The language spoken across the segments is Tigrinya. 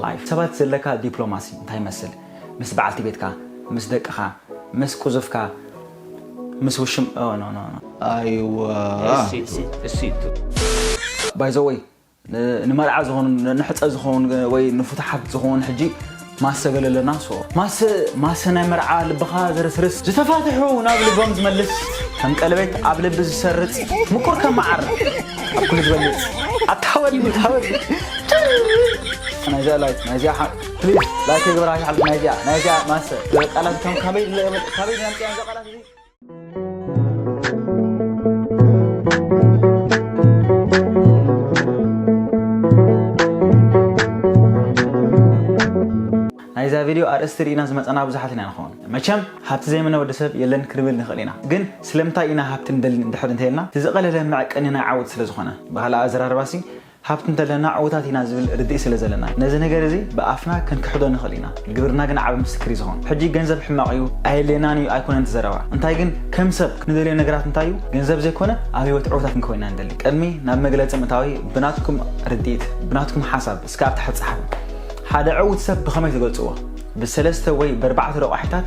ላይፍ። ሰባት ዘለካ ዲፕሎማሲ እንታይ ይመስል? ምስ በዓልቲ ቤትካ፣ ምስ ደቅኻ፣ ምስ ቁዙፍካ፣ ምስ ውሽም ኦ ኖ ኖ ኖ። ኣይዋ እሲቱ እሲቱ ባይ ዘ ወይ ንመርዓ ዝኾኑ ንሕፀ ዝኾኑ ወይ ንፍትሓት ዝኾኑ ሕጂ ማሰ ገለ ኣለና። ሶ ማሰ ማሰ ናይ መርዓ ልብኻ ዘርስርስ ዝተፋትሑ ናብ ልቦም ዝመልስ ከም ቀለቤት ኣብ ልቢ ዝሰርጽ ምቁር ከም መዓር ኣብ ኩሉ ዝበልጽ ኣታወዲ ታወዲ ናይዚኣ ላይክ ናይዚኣ ፕሊዝ ላይክ ግበራ ይሓልፍ ናይዚኣ ናይዚኣ ማሰ ቃላት ከም ካበይ ካበይ ናምፅያ ቃላት እዚ ናይዛ ቪድዮ ኣርእስቲ ርኢና ዝመፀና ብዙሓት ኢና ንኸውን። መቸም ሃብቲ ዘይምነ ወዲ ሰብ የለን ክንብል ንኽእል ኢና። ግን ስለምንታይ ኢና ሃብቲ ንደሊ እንድሕር እንተይልና እቲ ዝቐለለ መዕቀኒ ናይ ዓወት ስለ ዝኾነ። ብኻልእ ኣዘራርባሲ ሃብቲ እንተለና ዕውታት ኢና ዝብል ርድኢ ስለ ዘለና። ነዚ ነገር እዚ ብኣፍና ክንክሕዶ ንኽእል ኢና። ግብርና ግን ዓቢ ምስክር እዩ ዝኾን። ሕጂ ገንዘብ ሕማቕ እዩ፣ ኣየድልየናን እዩ ኣይኮነን እቲ ዘረባ። እንታይ ግን ከም ሰብ ክንደልዮ ነገራት እንታይ እዩ? ገንዘብ ዘይኮነ ኣብ ህይወት ዕውታት ክንኮይና ንደሊ። ቅድሚ ናብ መግለጺ ምእታዊ ብናትኩም ርድኢት፣ ብናትኩም ሓሳብ እስከ ኣብ ታሕቲ ጸሓፉ። ሓደ ዕውት ሰብ ብኸመይ ትገልጽዎ? ብሰለስተ ወይ ብኣርባዕተ ረቋሒታት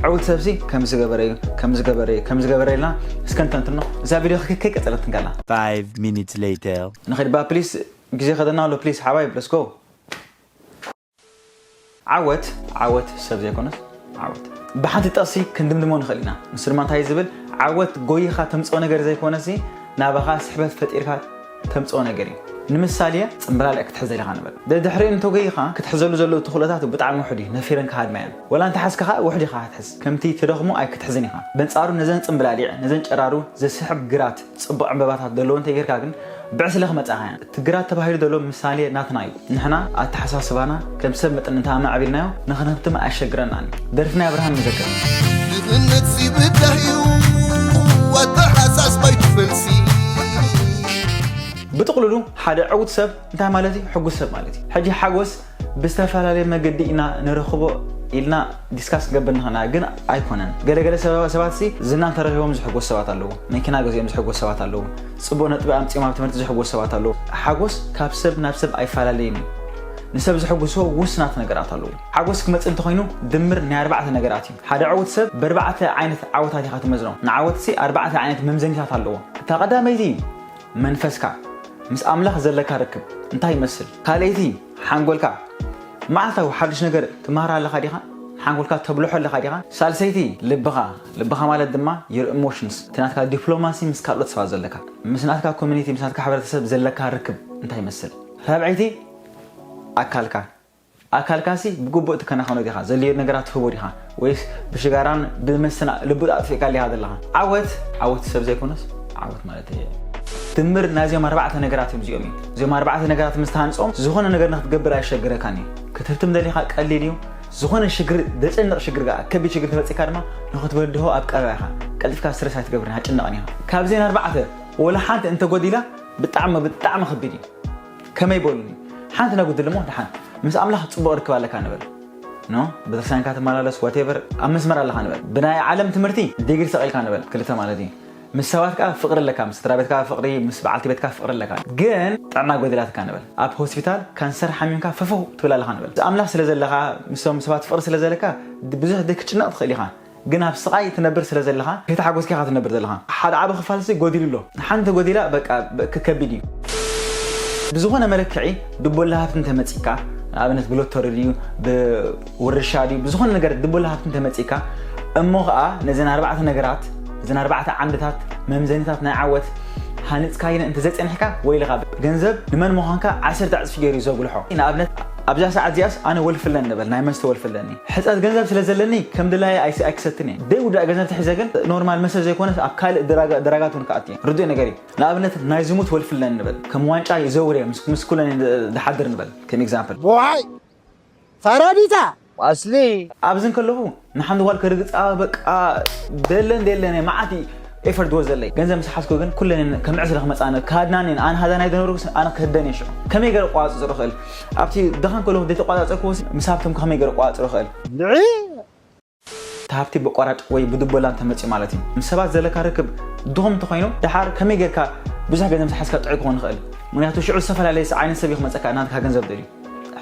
ዕውት ሰብሲ ከም ዝገበረ እዩ ከም ዝገበረ እዩ ከም ዝገበረ ኢልና እስከ ንተንትኖ። እዛ ቪድዮ ከይቀጸለት እንከላ Five minutes later. ንኸድባ ፕሊስ ግዜ ከደና ኣሎ ፕሊስ ሓባይብ let's go። ዓወት ዓወት ሰብ ዘይኮነስ ዓወት ብሓንቲ ጠቕሲ ክንድምድሞ ንኽእል ኢና። ንሱ ድማ እንታይ ዝብል ዓወት ጎይኻ ተምፅኦ ነገር ዘይኮነሲ ናባኻ ስሕበት ፈጢርካ ተምፅኦ ነገር እዩ። ንምሳሌ ፅምብላሊዕ ክትሕዘል ኢኻ ንበል። ደድሕሪኡ እንተጎይኻ ክትሕዘሉ ዘለዉ ተኽእሎታት ብጣዕሚ ውሑድ እዩ። ነፊረን ክሃድማ እየን። ወላ እንተሓዝካ ከዓ ውሑድ ኢኻ ክትሕዝ። ከምቲ ትደኽሞ ኣይክትሕዝን ኢኻ። በንፃሩ ነዘን ፅምብላሊዕ ነዘን ጨራሩ ዘስሕብ ግራት ፅቡቕ ዕምበባታት ዘለዎ እንተጌርካ ግን ብዕስለ ክመፃኻ እየን። እቲ ግራት ተባሂሉ ዘሎ ምሳሌ ናትና እዩ። ንሕና ኣተሓሳስባና ከም ሰብ መጠን እንተኣማዕቢልናዮ ንኽንህብትም ኣየሸግረናን እዩ። ደርፊ ናይ ኣብርሃም ንዘክር። ድኽነት ሲብዳህ እዩ ኣተሓሳስባይ ትፈልሲ ብጥቕልሉ ሓደ ዕውት ሰብ እንታይ ማለት እዩ? ሕጉስ ሰብ ማለት እዩ። ሕጂ ሓጎስ ብዝተፈላለየ መገዲ ኢና ንረኽቦ ኢልና ዲስካስ ክንገብር ንኽእልና ግን ኣይኮነን። ገለገለ ሰባ- ሰባት ሲ ዝና እንተረኺቦም ዝሕጎስ ሰባት ኣለዉ። መኪና ገዚኦም ዝሕጎስ ሰባት ኣለዉ። ጽቡቕ ነጥቢ ኣምጺኦም ኣብ ትምህርቲ ዝሕጎስ ሰባት ኣለዉ። ሓጎስ ካብ ሰብ ናብ ሰብ ኣይፈላለይን እዩ። ንሰብ ዝሕጉስዎ ውስናት ነገራት ኣለዉ። ሓጎስ ክመጽእ እንተኾይኑ ድምር ናይ ኣርባዕተ ነገራት እዩ። ሓደ ዕውት ሰብ ብኣርባዕተ ዓይነት ዓወታት ኢኻ ትመዝኖ። ንዓወትሲ ኣርባዕተ ዓይነት መምዘኒታት ኣለዎ። እታ ቀዳመይቲ መንፈስካ ምስ ኣምላኽ ዘለካ ርክብ እንታይ ይመስል? ካልኣይቲ ሓንጎልካ መዓልታዊ ሓድሽ ነገር ትመሃር ኣለኻ ዲኻ? ሓንጎልካ ተብልሖ ኣለኻ ዲኻ? ሳልሰይቲ ልብኻ። ልብኻ ማለት ድማ your emotions፣ እቲ ናትካ ዲፕሎማሲ ምስ ካልኦት ሰባት ዘለካ፣ ምስ ናትካ ኮሚኒቲ፣ ምስ ናትካ ሕብረተሰብ ዘለካ ርክብ እንታይ ይመስል? ራብዐይቲ ኣካልካ። ኣካልካሲ ብግቡእ ትከናኸኖ ዲኻ? ዘድልዮ ነገራት ትህቦ ዲኻ? ወይስ ብሽጋራን ብመስተን ልቡ ኣጥፊእካ ዲኻ ዘለኻ? ዓወት ዓወት ሰብ ዘይኮነስ ዓወት ማለት እዩ። ድምር ናይዚኦም ኣርባዕተ ነገራት እዮም እዚኦም እዩ። እዚኦም ኣርባዕተ ነገራት ምስ ተሃንጾም ዝኾነ ነገር ንክትገብር ኣይሸግረካን እዩ። ክትህብትም ደሊኻ ቀሊል እዩ። ዝኾነ ሽግር ዘጨንቕ ሽግር ከኣ ከቢድ ሽግር ተመጺካ ድማ ንክትበድሆ ኣብ ቀረባ ኢኻ። ቀልጢፍካ ስትረስ ኣይትገብርን ኣይትጭነቕን ኢኻ። ካብዚአን ኣርባዕተ ወላ ሓንቲ እንተጎዲላ ብጣዕሚ ብጣዕሚ ከቢድ እዩ። ከመይ በሉኒ ሓንቲ ነጉድል እሞ ደሓን ምስ ኣምላኽ ጽቡቕ ርክብ ኣለካ ንበል ኖ ቤተክርስትያንካ ትመላለስ ዋቴቨር ኣብ መስመር ኣለኻ ንበል ብናይ ዓለም ትምህርቲ ዲግሪ ሰቒልካ ንበል ክልተ ማለት እዩ ምስ ሰባት ከዓ ፍቕሪ ኣለካ ምስ ስድራ ቤትካ ፍቕሪ ምስ በዓልቲ ቤትካ ፍቕሪ ኣለካ ግን ጥዕና ጎዲላትካ ንበል ኣብ ሆስፒታል ካንሰር ሓሚምካ ፈፈው ትብል ኣለኻ ንበል ምስ ኣምላኽ ስለ ዘለኻ ምስቶም ሰባት ፍቕሪ ስለ ዘለካ ብዙሕ ክትጭነቕ ትኽእል ኢኻ ግን ኣብ ስቓይ ትነብር ስለ ዘለኻ ከይተሓጎስካ ኢኻ ትነብር ዘለኻ ሓደ ዓቢ ክፋልሲ ጎዲሉ ኣሎ ሓንቲ ጎዲላ በቃ ከቢድ እዩ ብዝኾነ መለክዒ ድቦላ ሃብቲ እንተመፂካ ንኣብነት ብሎተሪ ድዩ ብውርሻ ድዩ ብዝኾነ ነገር ድቦላ ሃብቲ እንተመፂካ እሞ ኸዓ ነዘን ኣርባዕተ ነገራት እዘን ኣርባዕተ ዓንድታት መምዘኒታት ናይ ዓወት ሃኒፅካየን እንተዘይፀኒሕካ ወይልኻ ገንዘብ ንመን ምዃንካ ዓሰርተ ዕፅፊ ገይሩ እዩ ዘጉልሖ ንኣብነት ኣብዛ ሰዓት እዚኣስ ኣነ ወልፊ ኣለኒ ንበል ናይ መስተ ወልፊ ኣለኒ ሕፀት ገንዘብ ስለ ዘለኒ ከም ድላየ ኣይክሰትን እየ ደይ ውዳእ ገንዘብ ተሒዘ ግን ኖርማል መስተ ዘይኮነስ ኣብ ካልእ ድራጋት እውን ክኣት እየ ርዱእ ነገር እዩ ንኣብነት ናይ ዝሙት ወልፊ ኣለኒ ንበል ከም ዋንጫ ይዘውር እየ ምስ ኩለን ዝሓድር ንበል ከም example ዋይ ፈረዲታ ኣስሊ ኣብዚ እንከለኹ ንሓንቲ ጓል ከርግፃ በቃ ደለን ደለን እየ መዓት ኤፈርት ወዘለይ ገንዘብ ምስ ሓዝኩ ግን ኩለን ከም ዕስለ ክመፃነ ክሃድናን እየን ኣነ ሃዳናይ ዝነበርኩስ ኣነ ክህደን እየ ሽዑ ከመይ ገይረ ቋፅፅሮ ክእል ኣብቲ ደኻን ከለኹ ዘይተቋፃፀርኩዎስ ምስ ሃብቶም ከመይ ገይረ ቋፅሮ ክእል ንዒ እቲ ሃብቲ ብቋራጭ ወይ ብድቦላ እንተመፅኡ ማለት እዩ ምስ ሰባት ዘለካ ርክብ ድኹም እንተኮይኑ ደሓር ከመይ ጌርካ ብዙሕ ገንዘብ ዝሓዝካ ጥዑይ ክኾን ይኽእል ምክንያቱ ሽዑ ዝተፈላለየ ዓይነት ሰብ እዩ ክመፀካ ናትካ ገንዘብ ደልዩ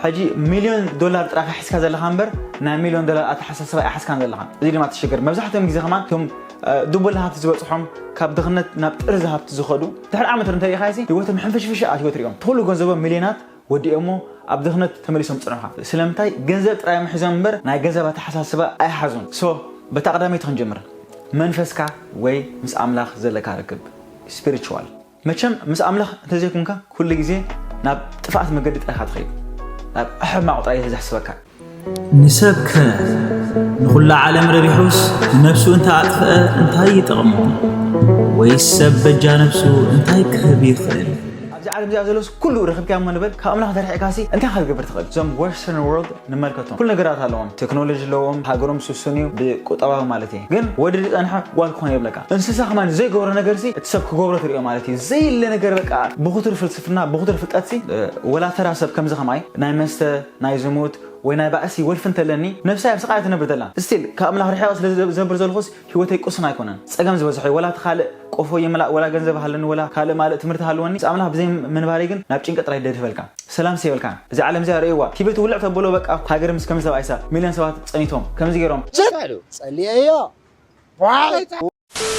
ሕጂ ሚልዮን ዶላር ጥራይ ሒዝካ ዘለኻ እምበር ናይ ሚልዮን ዶላር ኣተሓሳስባ ኣይሓዝካን ዘለኻ። እዚ ድማ ትሽግር። መብዛሕትኦም ግዜ ከማን እቶም ድቡል ሃብቲ ዝበፅሖም፣ ካብ ድኽነት ናብ ጥርዚ ሃብቲ ዝኸዱ፣ ድሕሪ ዓመት እንተሪኢኻ ሲ ህይወቶም ሕንፍሽፍሽ ኣትዎ ትሪኦም። ትኩሉ ገንዘቦም ሚልዮናት ወዲኦሞ ኣብ ድኽነት ተመሊሶም ፅንሖ። ስለምንታይ? ገንዘብ ጥራይ እዮም ሒዞም እምበር ናይ ገንዘብ ኣተሓሳስባ ኣይሓዙን። ሶ በታ ቀዳመይቲ ክንጀምር። መንፈስካ ወይ ምስ ኣምላኽ ዘለካ ርክብ፣ ስፒሪቹዋል። መቸም ምስ ኣምላኽ እንተዘይኮንካ ኩሉ ግዜ ናብ ጥፍኣት መገዲ ጥራይካ ትኸይድ፣ ናብ ሕማቕ ጥራይ ዘሕስበካ። ንሰብከ ንኹላ ዓለም ረቢሑስ ንነፍሱ እንተ ኣጥፍአ እንታይ ይጠቕሞ? ወይስ ሰብ በጃ ነፍሱ እንታይ ክህብ ይኽእል? ኣብዚ ዓለም እዚኣ ዘሎስ ኩሉ ረኺብካዮ እሞ ንበል፣ ካብ ኣምላኽ ተርሒቕካሲ እንታይ ኢኻ ክትገብር ትኽእል? እዞም ወስተርን ወርልድ ንመልከቶም። ኩሉ ነገራት ኣለዎም፣ ቴክኖሎጂ ኣለዎም፣ ሃገሮም ስሱን እዩ ብቁጠባዊ ማለት እዩ። ግን ወዲ ዝጸንሐ ጓል ክኾን የብለካ። እንስሳ ከማን ዘይገብሮ ነገርሲ እቲ ሰብ ክገብሮ ትሪኦ ማለት እዩ። ዘይለ ነገር በቃ ብኹቱር ፍልስፍና ብኹቱር ፍልጠትሲ ወላ ተራ ሰብ ከምዚ ከማይ ናይ መስተ ናይ ዝሙት ወይ ናይ ባእሲ ወልፊ እንተለኒ ነብሳይ ኣብ ስቓይ ትነብር ዘላ። ስቲል ካብ ኣምላኽ ርሒቐ ስለ ዝነብር ዘለኹስ ህይወተይ ቅሱን ኣይኮነን። ጸገም ዝበዝሖ እዩ። ወላ እቲ ካልእ ቆፎ ይምላእ፣ ወላ ገንዘብ ሃለኒ፣ ወላ ካልእ ማልእ ትምህርቲ ሃለወኒ፣ ምስ ኣምላኽ ብዘይ ምንባረይ ግን ናብ ጭንቀት ጥራይ ደድህበልካ። ሰላም ሲ ይበልካ። እዚ ዓለም እዚኣ ርእይዋ። ቲቪ ትውልዕ ተብሎ በቃ ሃገር ምስ ከምዚ ሰብኣይሳ ሚልዮን ሰባት ጸኒቶም ከምዚ ገይሮም። ጀካሉ ጸሊኤዮ።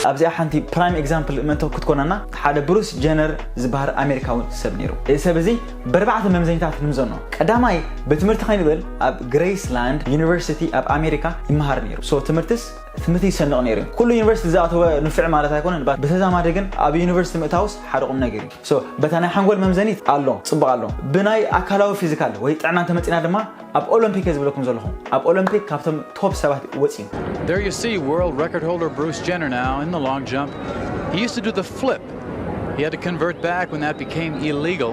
ኣብዚኣ ሓንቲ ፕራይም ኤግዛምፕል ምእንቶ ክትኮነና፣ ሓደ ብሩስ ጀነር ዝበሃል ኣሜሪካዊ ሰብ ነይሩ። እዚ ሰብ እዚ በርባዕተ መምዘኒታት ንምዘኖ። ቀዳማይ ብትምህርቲ ከይንብል ኣብ ግሬስላንድ ዩኒቨርሲቲ ኣብ ኣሜሪካ ይመሃር ነይሩ። ሶ ትምህርትስ ትምህርቲ ይሰንቕ ነይሩ። ኩሉ ዩኒቨርሲቲ ዝኣተወ ንፍዕ ማለት ኣይኮነን። ባ- ብተዛማዲ ግን ኣብ ዩኒቨርሲቲ ምእታውስ ሓደ ቁም ነገር እዩ። ሶ በታ ናይ ሓንጎል መምዘኒት ኣሎ፣ ጽቡቕ ኣሎ። ብናይ ኣካላዊ ፊዚካል ወይ ጥዕና እንተመጺና ድማ ኣብ ኦሎምፒክ እየ ዝብለኩም ዘለኹ። ኣብ ኦሎምፒክ ካብቶም ቶፕ ሰባት ወጺኡ። There you see world record holder Bruce Jenner now in the long jump. He used to do the flip. He had to convert back when that became illegal.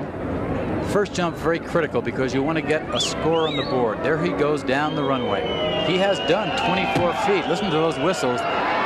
First jump very critical because you want to get a score on the board. There he goes down the runway. He has done twenty-four feet. Listen to those whistles.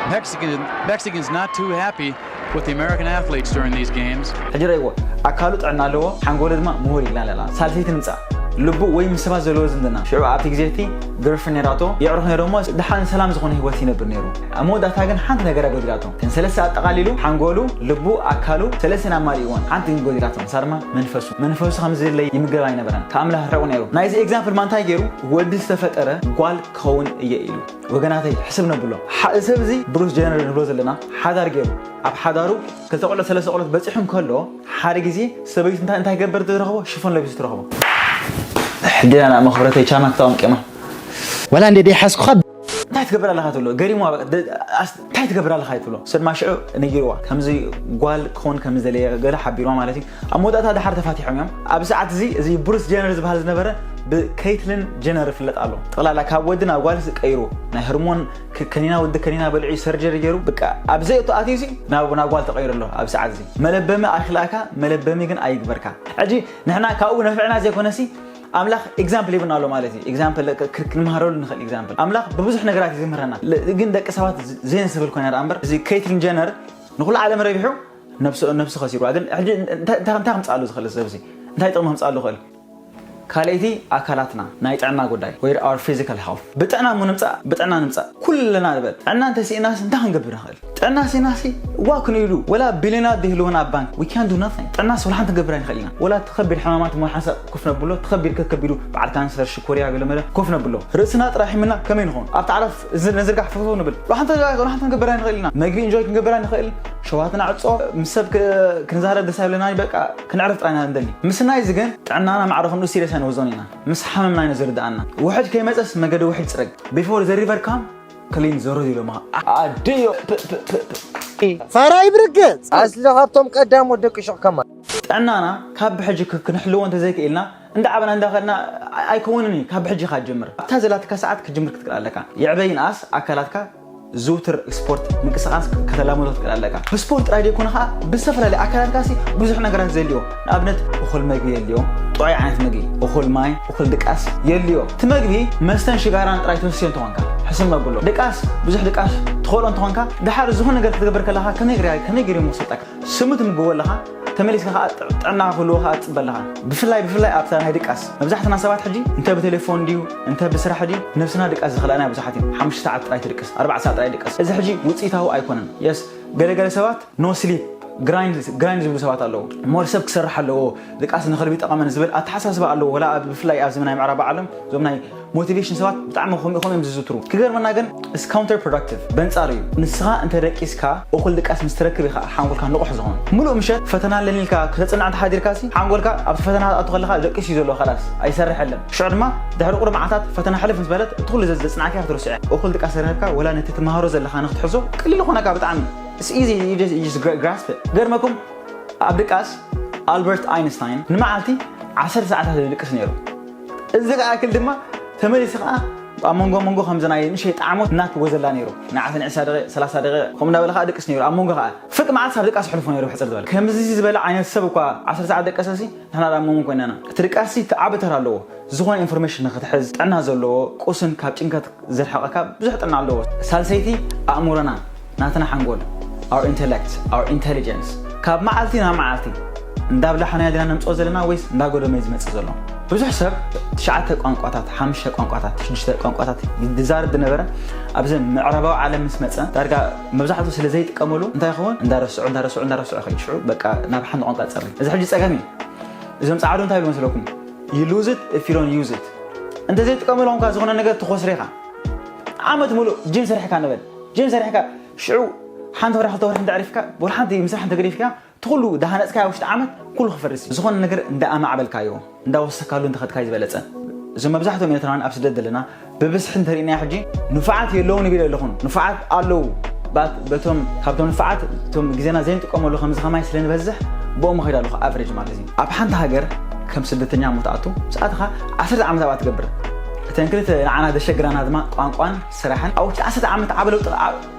Mexican, Mexicans not too happy with the American athletes during these games. ሕጂ ረእይዎ፣ ኣካሉ ጥዕና ኣለዎ፣ ሓንጎሉ ድማ ምሁር ኢልና ኣለና። ሳልሰይቲ ንምጻእ፣ ልቡ ወይ ምስ ሰባት ዘለዎ ዝምድና። ሽዑ ኣብቲ ግዜ እቲ ገርልፍሬንድ ነይራቶ፣ የዕሩኽ ነይሮሞ፣ ደሓን ሰላም ዝኾነ ህይወት ይነብር ነይሩ። ኣብ መወዳእታ ግን ሓንቲ ነገር ጎዲላቶ። እተን ሰለስተ ኣጠቓሊሉ፣ ሓንጎሉ፣ ልቡ፣ ኣካሉ፣ ሰለስተን ኣማሊእወን። ሓንቲ ግን ጎዲላቶ፣ ንሳ ድማ መንፈሱ። መንፈሱ ከም ዝድለይ ይምገብ ኣይነበረን። ካብ ኣምላኽ ርሒቑ ነይሩ። ናይዚ ኤግዛምፕል ማንታይ ገይሩ? ወዲ ዝተፈጠረ ጓል ክኸውን እየ ኢሉ። ወገናተይ ሕስብ ነብሎ። ሓደ ሰብ እዚ ብሩስ ጀነር ንብሎ ዘለና ሓዳር ገይሩ ኣብ ሓዳሩ ክልተ ቆልዑት ሰለስተ ቆልዑት በፂሑ እንከሎ ሓደ ግዜ ሰበይቱ እንታይ እንታይ ገበር ትረኽቦ ሽፎን ለቢሱ ትረኽቦ። ሕድና ና መኽብረተይ ቻማ ክታወም ቄማ ወላ እንደ ደይ ሓስኩኻ እንታይ ትገብር ኣለኻ ትብሎ ገሪሞ እንታይ ትገብር ኣለኻ ትብሎ ሰድማ ሽዑ ነጊርዋ ከምዚ ጓል ክኾን ከም ዝደለየ ገለ ሓቢርዋ ማለት እዩ። ኣብ መወዳእታ ድሓር ተፋቲሖም እዮም። ኣብ ሰዓት እዚ እዚ ብሩስ ጀነር ዝበሃል ዝነበረ ብኬትሊን ጀነር ይፍለጥ ኣሎ። ጠቕላላ ካብ ወዲ ናብ ጓል ቀይሩ ናይ ህርሞን ከኒና ወዲ ከኒና በልዑ ሰርጀሪ ገይሩ በቃ ኣብ ዘይእቱ ኣትዩ ናብ ናብ ጓል ተቐይሩ ኣሎ። ኣብ ሰዓት እዚ መለበሚ ኣይክልኣካ መለበሚ ግን ኣይግበርካ። ሕጂ ንሕና ካብኡ ነፍዕና ዘይኮነሲ ኣምላኽ ኤግዛምፕል ይብና ኣሎ ማለት እዩ። ኤግዛምፕል ክንመሃረሉ ንኽእል ኤግዛምፕል ኣምላኽ ብብዙሕ ነገራት እዩ ዝምህረና። ግን ደቂ ሰባት ዘይንስብል ኮይና ደኣ እምበር እዚ ኬትሊን ጀነር ንኹሉ ዓለም ረቢሑ ነብሱ ነብሱ ከሲሩ ግን ሕጂ እንታይ እንታይ ከምጻሉ ዝኽእል ሰብ እዚ እንታይ ጥቕሚ ከምጻሉ ይኽእል? ካልኣይቲ ኣካላትና ናይ ጥዕና ጉዳይ ወይ our physical health ብጥዕና እሞ ንምጻእ ብጥዕና ንምጻእ ኩልና ንበል ጥዕና እንተሲእናስ እንታይ ክንገብር ንኽእል? ጥዕና ሲናሲ ዋ ክንኢሉ ወላ ቢልዮናት ዘይህልወን ኣብ ባንክ we can do nothing ጥዕናስ ወላ ሓንቲ ክንገብር ኣይንኽእል ኢና። ወላ እቲ ከቢድ ሕማማት እሞ ሓንሳእ ኮፍ ነብሎ እቲ ከቢድ ከከቢዱ በዓል ካንሰር ሽኮርያ ገለመለ ኮፍ ነብሎ ርእስና ጥራሕ ሒምና ከመይ ንኸውን ኣብቲ ዓራት ነዝርጋሕ ፈፈው ንብል ወላ ሓንቲ ክንገብር ኣይንኽእል ኢና። መግቢ ኢንጆይ ክንገብር ኣይንኽእል ሸዋትና ዕጾ ምስ ሰብ ክንዛረብ ደስ ኣይብለና በቃ ክነዕርፍ ጥራይና እንደሊ ምስናይ እዚ ግን ጥዕናና ማዕረ ክንኡ ሲሪየስ ኣይንወስዶን ኢና። ምስ ሓመምና ኢና ዝርድኣና። ውሕጅ ከይመፀስ መገዲ ውሕጅ ፅረግ። Before the river come clean the road ኢሎማ። ኣድዮ ፋራ ይብርገ ኣስሊ ካብቶም ቀዳሞት ደቂ ሹቕ ከማ ጥዕናና ካብ ብሕጂ ክንሕልዎ እንተዘይክኢልና እንዳዓበና እንዳኸድና ኣይከውንን እዩ። ካብ ብሕጂ ኢኻ ጀምር። ኣብታ ዘላትካ ሰዓት ክትጅምር ክትክእል ኣለካ። የዕበ ይንኣስ ኣካላትካ ዝውትር ስፖርት ምንቅስቃስ ከተላምዶ ትክእል ኣለካ። ብስፖርት ጥራይ ዘይኮነ ከዓ ብዝተፈላለዩ ኣካላትካ ሲ ብዙሕ ነገራት ዘድልዮ ንኣብነት እኹል መግቢ የድልዮ፣ ጥዑይ ዓይነት መግቢ፣ እኹል ማይ፣ እኹል ድቃስ የድልዮ። እቲ መግቢ መስተን ሽጋራን ጥራይ ተወስዮ እንተኾንካ ሕስም መብሎ። ድቃስ ብዙሕ ድቃስ ትኸእሎ እንተኾንካ ድሓር ዝኾነ ነገር ክትገብር ከለካ ከመይ ገይሩ ከመይ ገይሩ ይመሰጠካ ስሙ ትምግቦ ኣለኻ ተመሊስካ ከዓ ጥዕና ክህልዎ ከዓ ትፅበ ኣለኻ። ብፍላይ ብፍላይ ኣብታ ናይ ድቃስ መብዛሕትና ሰባት ሕጂ እንተ ብቴሌፎን ድዩ እንተ ብስራሕ ድዩ ነብስና ድቃስ ዝኽልኣና ብዙሓት እዮም። ሓሙሽተ ሰዓት ጥራይ ትድቅስ፣ ኣርባዕተ ሰዓት ጥራይ ድቅስ። እዚ ሕጂ ውፅኢታዊ ኣይኮነን። የስ ገለገለ ሰባት no sleep ግራይንድ ዝብሉ ሰባት ኣለዉ። ሞር ሰብ ክሰርሕ ኣለዎ፣ ድቃስ ንኸልቢ ይጠቐመን ዝብል ኣተሓሳስባ ኣለዎ። ወላ ኣብ ብፍላይ ኣብዚ ናይ ምዕራብ ዓለም እዞም ናይ ሞቲቬሽን ሰባት ብጣዕሚ ከምኡ ከምኡ እዮም ዝዝውትሩ። ክገርመና ግን it's counterproductive፣ በንጻሩ እዩ። ንስኻ እንተ ደቂስካ እኹል ድቃስ ምስ ትረክብ ኢኻ ሓንጎልካ ንቑሕ ዝኾን። ምሉእ ምሸት ፈተና ኣለኒ ኢልካ ክተጽንዕ እንተ ሓዲርካሲ ሓንጎልካ ኣብቲ ፈተና ክትኣቱ ከለኻ ደቂሱ እዩ ዘሎ፣ ከላስ ኣይሰርሕ የለን። ሽዑ ድማ ድሕሪ ቁሩብ መዓልታት ፈተና ሕልፍ ምስ በለት እቲ ኩሉ ዘጽናዕካ ክትርስዕ እያ። እኹል ድቃስ ረኸብካ ወላ ነቲ ትመሃሮ ዘለኻ ንክትሕዞ ቀሊል ዝኾነካ ብጣዕሚ it's easy, you just, you just gra- grasp it. ገርመኩም ኣብ ድቃስ ኣልበርት ኣይንስታይን ንመዓልቲ ዓሰርተ ሰዓታት ይድቅስ ነይሩ። እዚ ከኣክል ድማ ተመሊሱ ከዓ ኣብ መንጎ መንጎ ከምዚ ናይ ንሸይ ጣዕሞት እናትዎ ዘላ ነይሩ። ንዓትን ዕስራ ደቂቕ፣ ሰላሳ ደቂቕ ከምኡ እናበለ ከዓ ድቅስ ነይሩ። ኣብ መንጎ ከዓ ፍቅ መዓልቲ ኣብ ድቃስ ሕልፎ ነይሩ ብሕፅር ዝበለ። ከምዚ ዝበለ ዓይነት ሰብ እኳ ዓሰርተ ሰዓት ደቀሰሲ ንሕና ዳ ሞምን ኮይናና። እቲ ድቃሲ እቲ ዓቢ ተራ ኣለዎ። ዝኾነ ኢንፎርሜሽን ንክትሕዝ ጥዕና ዘለዎ ቁስን ካብ ጭንቀት ዘርሕቐካ ብዙሕ ጥዕና ኣለዎ። ሳልሰይቲ ኣእምሮና ናትና ሓንጎል our intellect our intelligence ካብ መዓልቲ ናብ መዓልቲ እንዳብላሕናዮ ዲና ነምፅኦ ዘለና ወይስ እንዳጎደመ ዝመፅእ ዘሎ? ብዙሕ ሰብ ትሽዓተ ቋንቋታት ሓሙሽተ ቋንቋታት ሽዱሽተ ቋንቋታት ዝዛረብ ዝነበረ ኣብዚ ምዕራባዊ ዓለም ምስ መፀ ዳርጋ መብዛሕትኡ ስለ ዘይጥቀመሉ እንታይ ይኸውን እንዳረስዑ እንዳረስዑ እንዳረስዑ ከይድ ሽዑ በቃ ናብ ሓንቲ ቋንቋ ፀሪ። እዚ ሕጂ ፀገም እዩ። እዞም ፃዕዱ እንታይ ይብሉ መስለኩም? You lose it if you don't use it። እንተ ዘይጥቀመሉ ኮንካ ዝኾነ ነገር ትኾስሬኻ ዓመት ሙሉእ ጅም ሰሪሕካ ንበል። ጅም ሰሪሕካ ሽዑ ሓንቲ ወርሒ ክልተ ወርሒ እንተዕሪፍካ ወላ ሓንቲ ምስራሕ እንተገዲፍካ እቲ ኩሉ ዳሃነፅካዮ ውሽጢ ዓመት ኩሉ ክፈርስ እዩ። ዝኾነ ነገር እንዳኣማዕበልካዮ እንዳወሰካሉ እንተኸድካዩ ዝበለፀ። እዞም መብዛሕትኦም ኤርትራውያን ኣብ ስደት ዘለና ብብዝሒ እንተሪእናዮ ሕጂ ንፉዓት የለውን ይብል ኣለኹን። ንፉዓት ኣለዉ። ባት- በቶም ካብቶም ንፉዓት እቶም ግዜና ዘይንጥቀመሉ ከምዚ ከማይ ስለ ንበዝሕ ብኦም ኸይድ ኣለኹ ኣቨሬጅ ማለት እዩ። ኣብ ሓንቲ ሃገር ከም ስደተኛ እሞ ትኣቱ ምስኣትኻ ዓሰርተ ዓመት ኣብኣ ትገብር። እተን ክልተ ንዓና ዘሸግራና ድማ ቋንቋን ስራሕን ኣብ ውሽጢ ዓሰርተ ዓመት ዓበ ለውጢ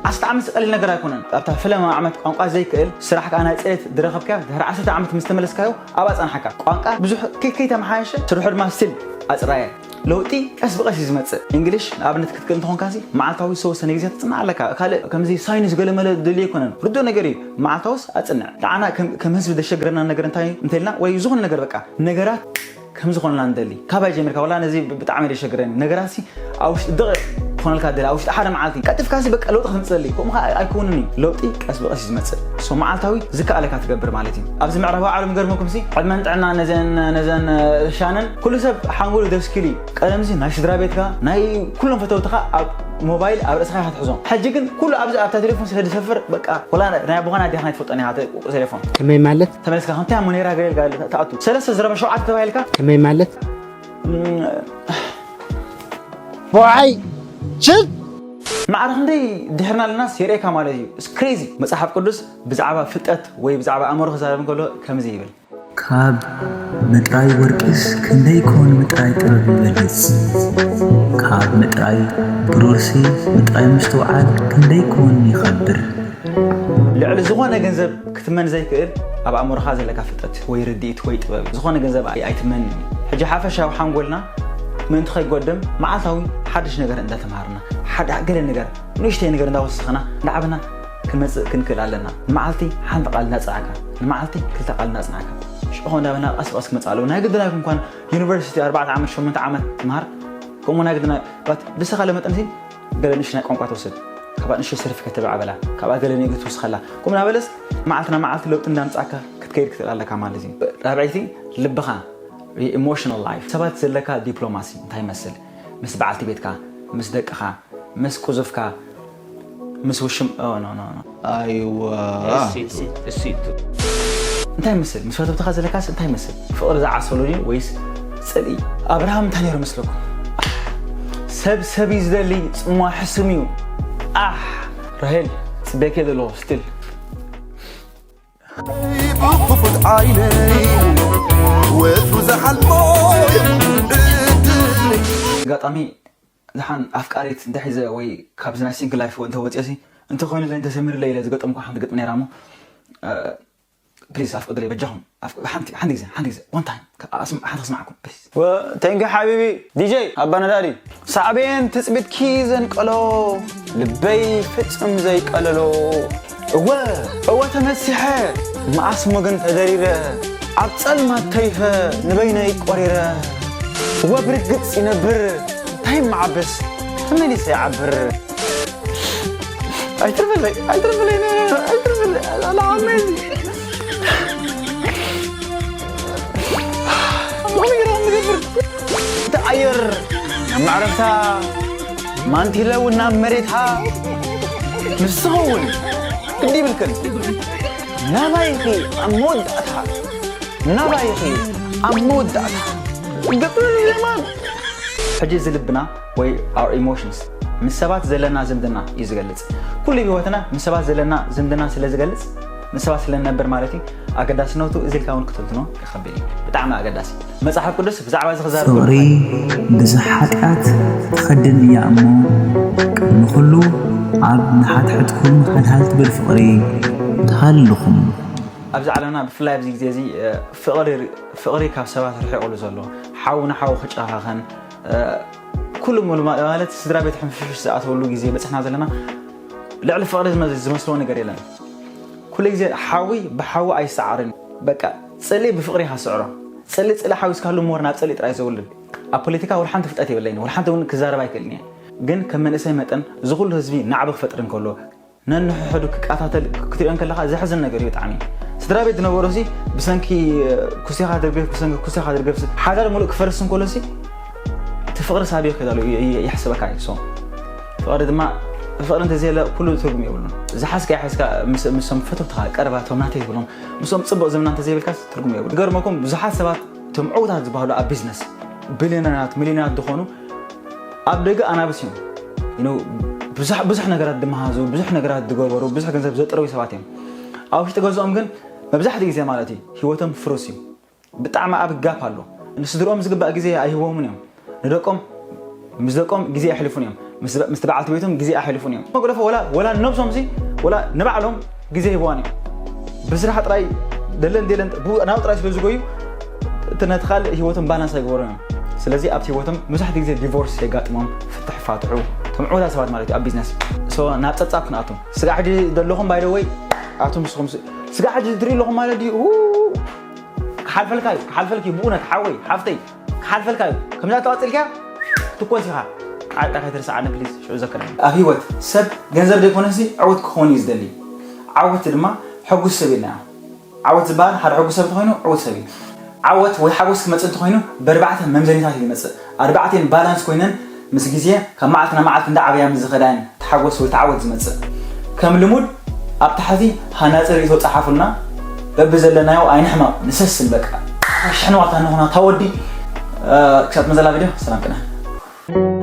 ዓሰርተ ዓመት ቀሊል ነገር ኣይኮነን። ኣብታ ፈለማ ዓመት ቋንቋ ዘይክእል ስራሕ ከዓ ናይ ፅሬት ዝረኸብካዮ ድሕሪ ዓሰርተ ዓመት ምስ ተመለስካዮ ኣብኣ ፃንሓካ ቋንቋ ብዙሕ ከይተመሓየሸ ስርሑ ድማ ስቲል ኣፅራየ። ለውጢ ቀስ ብቐስ እዩ ዝመፅእ። እንግሊሽ ንኣብነት ክትክእል እንተኾንካሲ መዓልታዊ ዝተወሰነ ግዜ ትፅናዕ ኣለካ። ካልእ ከምዚ ሳይንስ ገለመለ ድልዮ ኣይኮነን። ርዱእ ነገር እዩ። መዓልታውስ ኣፅንዕ። ንዓና ከም ህዝቢ ዘሸግረና ነገር እንታይ እንተልና ወይ ዝኾነ ነገር በቃ ነገራት ከም ዝኾንና ንደሊ ካባይ ጀሚርካ ዋላ ነዚ ብጣዕሚ ደሸግረኒ ነገራሲ ኣብ ውሽጢ ደቂ ክኾነልካ ደሊ ኣብ ውሽጢ ሓደ መዓልቲ ቀልጥፍካሲ በቃ ለውጢ ክትምፅእ ደሊ ከምኡ ከዓ ኣይከውንን እዩ። ለውጢ ቀስ ብቀስ እዩ ዝመፅእ። ሶ መዓልታዊ ዝከኣለካ ትገብር ማለት እዩ። ኣብዚ ምዕራባዊ ዓለም ገርመኩም ሲ ዕድመን ጥዕና ነዘን ነዘን ሻነን ኩሉ ሰብ ሓንጎሉ ደስኪሉ እዩ። ቀደምዚ ናይ ስድራ ቤትካ ናይ ኩሎም ፈተውትኻ ኣብ ሞባይል ኣብ ርእስኻ ኢኻ ትሕዞም። ሕጂ ግን ኩሉ ኣብዚ ኣብታ ቴሌፎን ስለ ዝሰፍር በቃ ወላ ናይ ኣቦኻን ኣዴኻን ኣይትፈልጦን ኢኻ እቲ ቁ- ቴሌፎን። ከመይ ማለት? ተመሊስካ ከምታ እሞ ነይራ ገለ ኢልካ ትኣቱ። ሰለስተ ዝረባ ሸውዓተ ተባሂልካ። ከመይ ማለት? እም፣ ቦዓይ ችድ ማዕረ ክንደይ ድሕርና ኣለናስ የርእየካ ማለት እዩ። It's crazy። መጽሓፍ ቅዱስ ብዛዕባ ፍልጠት ወይ ብዛዕባ ኣእምሮ ክዛረብ እንከሎ ከምዚ ይብል። ካብ ምጥራይ ወርቂስ ክንደይ ኮን ምጥራይ ጥበብ ይበልጽ? ካብ ምጥራይ ብሩርሲ ምጥራይ ምስትውዓል ክንደይ ኮን ይኸብር? ልዕሊ ዝኾነ ገንዘብ ክትመን ዘይክእል ኣብ ኣእምሮኻ ዘለካ ፍልጠት ወይ ርድኢት ወይ ጥበብ እዩ። ዝኾነ ገንዘብ ኣይ- ኣይትመን እዩ። ሕጂ ሓፈሻዊ ሓንጎልና ምእንቲ ከይጎድም መዓልታዊ ሓድሽ ነገር እንዳተምሃርና ሓደ ገለ ነገር ንእሽተይ ነገር እንዳወሰኽና እንዳዓበና ክንመጽእ ክንክእል ኣለና። ንመዓልቲ ሓንቲ ቃል እንዳጸዓካ ንመዓልቲ ክልተ ቃል እንዳጽናዕካ ሽዑ እንዳበና ቀስ ብቀስ ክመጽእ ኣለዎ። ናይ ግድን ኣይኮንኳን ዩኒቨርሲቲ ኣርባዕተ ዓመት ሸሞንተ ዓመት ትምሃር ከምኡ ናይ ግድን ኣይ- ባት ብዝተኻለ መጠን ሲ ገለ ንእሽቶ ናይ ቋንቋ ትወስድ ካብኣ ንእሽቶ ሰርፊ ከተብዕ ኣበላ ካብኣ ገለ ንእግሪ ትውስኸላ ከምኡ እናበለስ መዓልቲ ናብ መዓልቲ ለውጢ እንዳምጻእካ ክትከይድ ክትእል ኣለካ ማለት እዩ። ራብዐይቲ ልብኻ ኢሞሽናል ላይፍ ሰባት ዘለካ ዲፕሎማሲ እንታይ ይመስል ምስ በዓልቲ ቤትካ ምስ ደቅኻ ምስ ቁዙፍካ ምስ ውሽም ኦ፣ ኖ፣ ኖ፣ ኖ። ኣይዋ እንታይ ይመስል ምስ ፈተውትኻ ዘለካስ እንታይ ይመስል ፍቕሪ ዝዓሰሉ ድዩ ወይስ ፅልኢ ኣብርሃም እንታይ ነይሩ መስለኩም ሰብ ሰብ እዩ ዝደሊ ፅሟ ሕስም እዩ ኣሕ ራሄል ፅቤክ ዘለዎ ስቲል ብክፉት ዓይነይ ወትሩ ዝሓልሞ እድለይ ኣጋጣሚ ዝሓን ኣፍቃሪት እንተሒዘ ወይ ካብዚ ናይ ሲንግል ላይፍ እንተወፅኦ ሲ እንተኮይኑለይ እንተሰሚሩለይ ኢለ ዝገጠምኩ ሓንቲ ግጥሚ ነይራ ሞ ፕሊዝ ኣፍቅዱለይ በጃኹም ኣፍ- ሓንቲ ሓንቲ ግዜ ሓንቲ ግዜ ዋን ታይም ሓንቲ ክስማዓኩም ፕሊዝ ተንኪ ሓቢቢ ዲጀይ ኣባ ነዳዲ ሳዕቤን ትፅቢትኪ ዘንቀሎ ልበይ ፍፅም ዘይቀለሎ እወ እወ ተመሲሐ መዓስ ሞገን ተደሪረ ኣብ ፀልማት ተሪፈ ንበይነይ ቆሪረ እወ ብርግፅ ይነብር እንታይ መዓብስ ተመሊሰ ይዓብር ኣይትርፍለይ ኣይትርፍለይ ኣይትርፍለይ ኣላ ኣሜዚ እቲ ኣየር ናብ ማዕረፍታ፣ ማንቲለ እውን ናብ መሬታ። ንስኺ እውን ግዲ ይብልክን። ናባይ ኢኺ ኣብ መወዳእታ፣ ናባይ ኢኺ ኣብ መወዳእታ። ገጥም የማን። ሕጂ እዚ ልብና ወይ our emotions ምስ ሰባት ዘለና ዝምድና እዩ ዝገልጽ። ኩሉ ህይወትና ምስ ሰባት ዘለና ዝምድና ስለ ዝገልጽ፣ ምስ ሰባት ስለ ንነብር ማለት እዩ። ኣገዳስነቱ እዚ ኢልካ እውን ክትንትኖ ይኸብድ እዩ። ብጣዕሚ ኣገዳሲ። መጽሓፍ ቅዱስ ብዛዕባ እዚ ክዛረብ ፍቕሪ ብዙሕ ሓጢኣት ትኸድን እያ እሞ፣ ቅድሚ ኩሉ ኣብ ንሓትሕትኩም ሃልሃል ትብል ፍቕሪ ትሃልኹም። ኣብዚ ዓለምና ብፍላይ ኣብዚ ግዜ እዚ፣ እ፣ ፍቕሪ፣ ፍቕሪ ካብ ሰባት ርሒቑሉ ዘሎ፣ ሓው ንሓው ክጨኻኸን፣ እ፣ ኩሉ ሙሉ ማ-፣ ማለት ስድራ ቤት ሕንፍሽፍሽ ዝኣተወሉ ግዜ በጽሕና ዘለና፣ ልዕሊ ፍቕሪ ዝመ-፣ ዝመስሎ ነገር የለን። ኩሉ ግዜ ሓዊ ብሓዊ ኣይሰዓርን። በቃ ጽልኢ ብፍቕሪ ኢኻ ስዕሮ። ጽልኢ፣ ጽልኢ ሓዊስካሉ ሞር ናብ ጽልኢ ጥራይ ዘውልድ። ኣብ ፖለቲካ ወላ ሓንቲ ፍልጠት የብለይን፣ ወላ ሓንቲ እውን ክዛረብ ኣይክእልን እየ። ግን ከም መንእሰይ መጠን እዚ ኩሉ ህዝቢ ናዕቢ ክፈጥር እንከሎ፣ ነንሕሕዱ ክቃታተል ክትሪኦ እንከለኻ ዘሕዝን ነገር እዩ ብጣዕሚ። ስድራ ቤት ዝነበሮሲ ብሰንኪ ኩሴኻ ደርገፍ፣ ብሰንኪ ኩሴኻ ደርገፍ፣ ሓዳር ሙሉእ ክፈርስ እንከሎሲ እቲ ፍቕሪ ሳቢ ይኸይዳሉ ይ-፣ ይ-፣ ይሕስበካ እዩ። So፣ ፍቕሪ ድማ፣ ፍቕሪ እንተዘየለ ኩሉ ትርጉም የብሉን። ዝሓዝካ ይሓዝካ ምስ፣ ምስቶም ፈተውትኻ፣ ቀረባ፣ እቶም ናተይ ትብሎም፣ ምስኦም ጽቡቕ ዝምድና እንተዘይብልካስ ትርጉም የብሉን። ይገርመኩም፣ ብዙሓት ሰባት እቶም ዕዉታት ዝበሃሉ ኣብ ቢዝነስ ቢልዮነራት፣ ሚልዮነራት ዝኾኑ ኣብ ደገ ኣናብስ እዮም። You know፣ ብዙሕ፣ ብዙሕ ነገራት ዝመሃዙ፣ ብዙሕ ነገራት ዝገበሩ፣ ብዙሕ ገንዘብ ዘጥረዩ ሰባት እዮም። ኣብ ውሽጢ ገዝኦም ግን መብዛሕትኡ ግዜ ማለት እዩ ህይወቶም ፍሩስ እዩ። ብጣዕሚ ኣብ ጋፕ ኣሎ። ንስድርኦም ዝግባእ ግዜ ኣይህቦምን እዮም። ንደቆም፣ ምስ ደቆም ግዜ ኣሕልፉን እዮም። ምስ፣ ምስቲ በዓልቲ ቤቶም ግዜ ኣሕልፉን እዮም። መግደፎ ወላ፣ ወላ ንነብሶም ሲ፣ ወላ ንባዕሎም ግዜ ሂብዋን እዮም። ብስራሕ ጥራይ ደለን ደለን ብኡ ናብኡ ጥራይ ስለ ዝጎዩ፣ እቲ ነቲ ካልእ ህይወቶም ባላንስ ኣይገበሮን እዮም። ስለዚ ኣብቲ ህይወቶም መብዛሕትኡ ግዜ ዲቮርስ የጋጥሞም፣ ፍትሕ ይፋትሑ፣ እቶም ዕዉታት ሰባት ማለት እዩ ኣብ ቢዝነስ። So፣ ናብ ጸብጻብ ክንኣቱ። ስጋዕ ሕጂ ዘለኹም ባይ ዘ ወይ፣ ኣቱም ንስኹም ስ-፣ ስጋዕ ሕጂ ትርኢ ኣለኹም ማለት ድዩ? ው! ክሓልፈልካ እዩ፣ ክሓልፈልኪ እዩ፣ ብእውነት ሓወይ፣ ሓፍተይ፣ ክሓልፈልካ እዩ። ከምዛ ተቐጺልካ ትኮስ ኢኻ። ዓጣ ከይትርስዓኒ ፕሊዝ፣ ሽዑ ዘክረኒ። ኣብ ህይወት ሰብ ገንዘብ ዘይኮነሲ ዕውት ክኸውን እዩ ዝደሊ። ዓወት ድማ ሕጉስ ሰብ ኢልና ኢና። ዓወት ዝበሃል ሓደ ሕጉስ ሰብ እንተኾይኑ ዕውት ሰብ እዩ። ዓወት ወይ ሓጎስ ክመጽእ እንተኾይኑ ብኣርባዕተ መምዘኒታት እዩ ዝመጽእ። ኣርባዕተን ባላንስ ኮይነን ምስ ግዜ ካብ መዓልቲ ናብ መዓልቲ እንዳዓበያ ምስ ዝኸዳ እየን እቲ ሓጎስ ወይ እቲ ዓወት ዝመጽእ። ከም ልሙድ ኣብ ታሕቲ ሃናጺ ርእይቶ ጸሓፉልና። በብዘለናዮ ኣይንሕመቕ፣ ንሰስን በቃ። ኣሽሕንዋታ ንኹና ታወዲ። እ፣ ክሳብ መዘላ ቪድዮ ሰላም ቅነ።